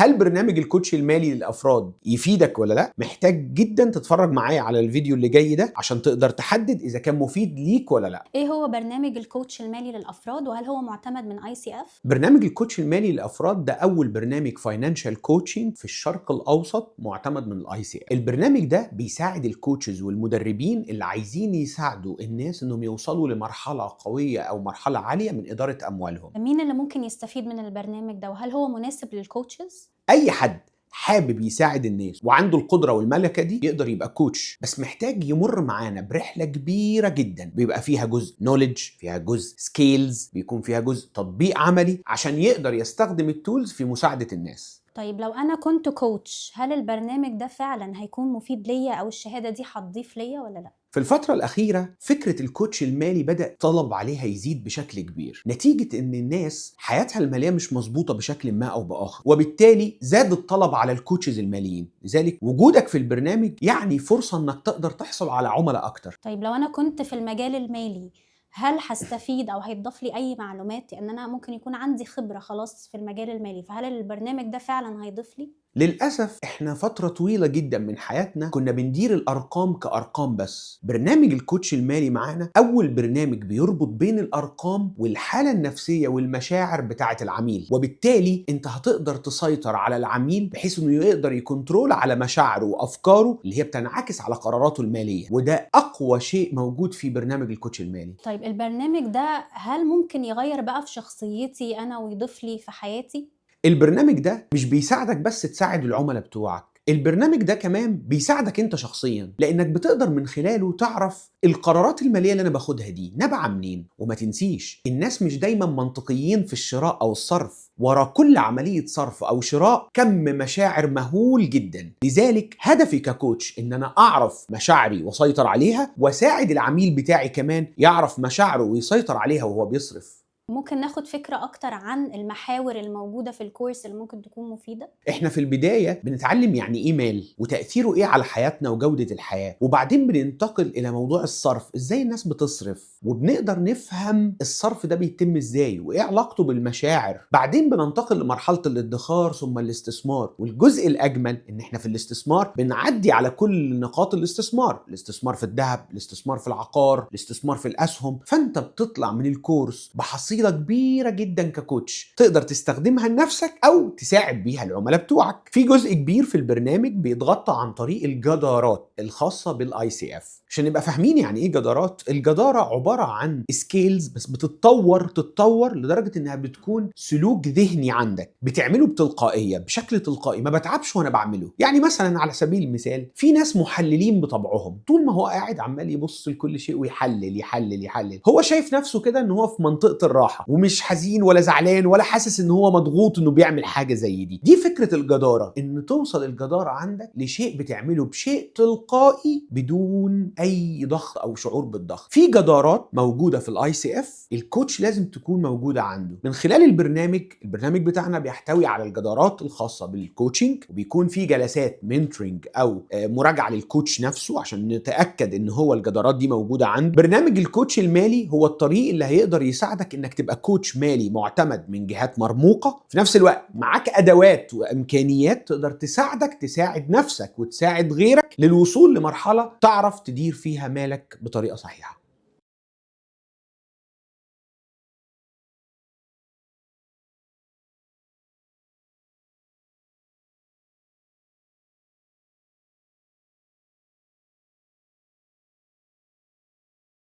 هل برنامج ال coach المالي للافراد يفيدك ولا لا؟ محتاج جدا تتفرج معايا على الفيديو اللي جاي ده عشان تقدر تحدد اذا كان مفيد ليك ولا لا. ايه هو برنامج ال coach المالي للافراد، وهل هو معتمد من ICF؟ برنامج ال coach المالي للافراد ده اول برنامج financial coaching في الشرق الاوسط معتمد من ال ICF. البرنامج ده بيساعد ال coaches والمدربين اللي عايزين يساعدوا الناس انهم يوصلوا لمرحلة قوية او مرحلة عالية من ادارة اموالهم. مين اللي ممكن يستفيد من البرنامج ده، وهل هو مناسب لل coaches؟ اي حد حابب يساعد الناس وعنده القدرة والملكة دي يقدر يبقى coach، بس محتاج يمر معانا برحله كبيرة جدا، بيبقى فيها جزء knowledge، فيها جزء skills، بيكون فيها جزء تطبيق عملي عشان يقدر يستخدم ال tools في مساعدة الناس. طيب لو انا كنت coach، هل البرنامج ده فعلا هيكون مفيد ليا او الشهادة دي هتضيف ليا ولا لا؟ في الفترة الأخيرة فكرة ال coach المالي بدأ طلب عليها يزيد بشكل كبير، نتيجة إن الناس حياتها المالية مش مظبوطة بشكل ما أو بآخر، وبالتالي زاد الطلب على ال coaches الماليين. لذلك وجودك في البرنامج يعني فرصة إنك تقدر تحصل على عملاء أكتر. طيب لو انا كنت في المجال المالي، هل هستفيد او هيتضاف لي اي معلومات؟ لان انا ممكن يكون عندي خبرة خلاص في المجال المالي، فهل البرنامج ده فعلا هيضيف لي؟ للأسف إحنا فترة طويلة جدا من حياتنا كنا بندير الأرقام كأرقام بس. برنامج ال coach المالي معانا أول برنامج بيربط بين الأرقام والحالة النفسية والمشاعر بتاعة العميل، وبالتالي أنت هتقدر تسيطر على العميل بحيث إنه يقدر ي control على مشاعره وأفكاره اللي هي بتنعكس على قراراته المالية، وده أقوى شيء موجود في برنامج ال coach المالي. طيب البرنامج ده هل ممكن يغير بقى في شخصيتي انا ويضيف لي في حياتي؟ البرنامج ده مش بيساعدك بس تساعد العملاء بتوعك، البرنامج ده كمان بيساعدك انت شخصيا، لانك بتقدر من خلاله تعرف القرارات المالية اللي انا باخدها دي نابعة منين. وما تنسيش الناس مش دايما منطقيين في الشراء او الصرف، ورا كل عملية صرف او شراء كم مشاعر مهول جدا. لذلك هدفي ك coach ان انا اعرف مشاعري واسيطر عليها، واساعد العميل بتاعي كمان يعرف مشاعره ويسيطر عليها وهو بيصرف. ممكن ناخد فكرة أكتر عن المحاور الموجودة في ال course اللي ممكن تكون مفيدة؟ احنا في البداية بنتعلم يعني ايه مال وتأثيره ايه على حياتنا وجودة الحياة، وبعدين بننتقل الى موضوع الصرف، ازاي الناس بتصرف، وبنقدر نفهم الصرف ده بيتم ازاي وايه علاقته بالمشاعر. بعدين بننتقل لمرحلة الادخار ثم الاستثمار، والجزء الاجمل ان احنا في الاستثمار بنعدي على كل نقاط الاستثمار، الاستثمار في الذهب، الاستثمار في العقار، الاستثمار في الاسهم. فانت بتطلع من ال course بحصيلة كبيرة جدا ك coach تقدر تستخدمها لنفسك او تساعد بيها العملاء بتوعك. في جزء كبير في البرنامج بيتغطى عن طريق الجدارات الخاصة بال ICF. عشان نبقى فاهمين يعني ايه جدارات، الجدارة عبارة عن skills بس بتتطور تتطور لدرجة انها بتكون سلوك ذهني عندك بتعمله بتلقائية، بشكل تلقائي، ما بتعبش وانا بعمله. يعني مثلا على سبيل المثال في ناس محللين بطبعهم، طول ما هو قاعد عمال يبص لكل شيء ويحلل يحلل يحلل، هو شايف نفسه كده ان هو في منطقة الراحة ومش حزين ولا زعلان ولا حاسس ان هو مضغوط انه بيعمل حاجة زي دي. دي فكرة الجدارة، ان توصل الجدارة عندك لشيء بتعمله بشيء تلقائي بدون اي ضغط او شعور بالضغط. في جدارات موجودة في ال ICF ال coach لازم تكون موجودة عنده. من خلال البرنامج بتاعنا بيحتوي على الجدارات الخاصة بال coaching، وبيكون في جلسات mentoring او مراجعة لل coach نفسه عشان نتأكد ان هو الجدارات دي موجودة عنده. برنامج ال coach المالي هو الطريق اللي هيقدر يساعدك انك تبقى coach مالي معتمد من جهات مرموقة، في نفس الوقت معاك ادوات وامكانيات تقدر تساعدك تساعد نفسك وتساعد غيرك للوصول لمرحلة تعرف تدير فيها مالك بطريقة صحيحة.